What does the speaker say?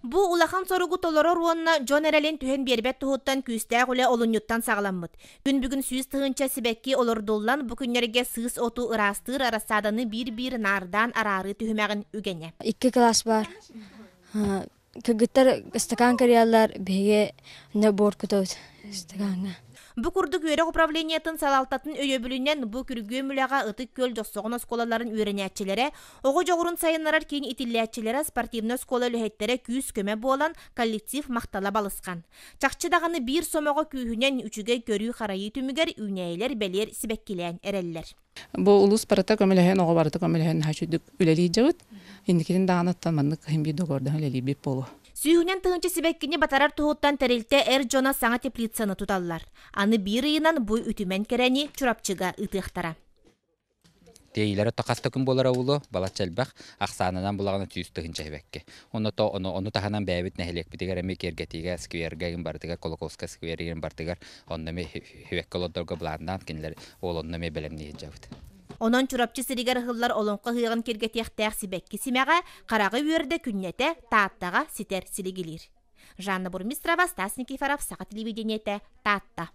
Бу улахан соругу толорор уонна дьон эрэлин түһэн биэрбэт туһуттан күүстээх үлэ олунньуттан саҕаламмыт. Күн бүгүн 100 000 сибэкки олордуллан, бу күннэргэ сыыс оту ыраастыыр арассааданы биир-биир наардаан араарыы түһүмэҕин үгэнэ. Икки кылаас баар. Кыргыттар ыстакаан кырыйаллар, биһиги набор кутабыт ыстакааҥҥа. Бу курдук үөрэх управлениетын салалтатын өйөбүлүнэн бу күргүөм үлэҕэ Ытык Күөл Дьохсоҕон оскуолаларын үөрэнээччилэрэ, оҕо дьоҕурун сайыннарар киин итиллээччилэрэ, спортивнай оскуола үлэһиттэрэ күүс-көмө буолан, коллектив махтала балысхан. Чахчы даҕаны биир сомоҕо күүһүнэн үчүгэй көрүү-харайыы түмүгэр үүнээйилэр бэлиэр сибэккилээн эрэллэр. Бу улуус барыта көмөлөһөн, оҕо барыта көмөлөһөн наһаа үчүгдүк үлэлии дьабыт. Инникитин даҕаныттан маннык иһин биир договордаһан үлэлиирбит буолуо. Сүүһүнэн тыһыынча сибэккини батарар туһуттан тэрилтэ эр дьоно саҥа теплицаны туталлар. Аны биир ыйынан бу үтүмэн кэрэни Чурапчыга ыытыахтара. Тиэйилэрэ хас да күн буолара буолуо, балачча элбэх, ахсаанынан булаҕына 100 000 сибэкки. Онно то ону, ону таһынан бэйэбит нэһилиэкпитигэр эмиэ киэргэтиигэ, сквергэ игин барытыгар, Кулаковскай скверигин барытыгар онно эмиэ сибэкки олордорго былааннаан кинилэр ол онно эмиэ бэлэмнии сылдьабыт. Онон Чурапчы сиригэр ыһыллар олоҥхо ыһыаҕын киргэтиэхтээх сибэкки симэҕэ хараҕы үөрдэ күннэтэ Тааттаҕа ситэр силигилиир. Жанна Бурмистрова, Стас Никифоров, Саха телевидениетэ, Таатта.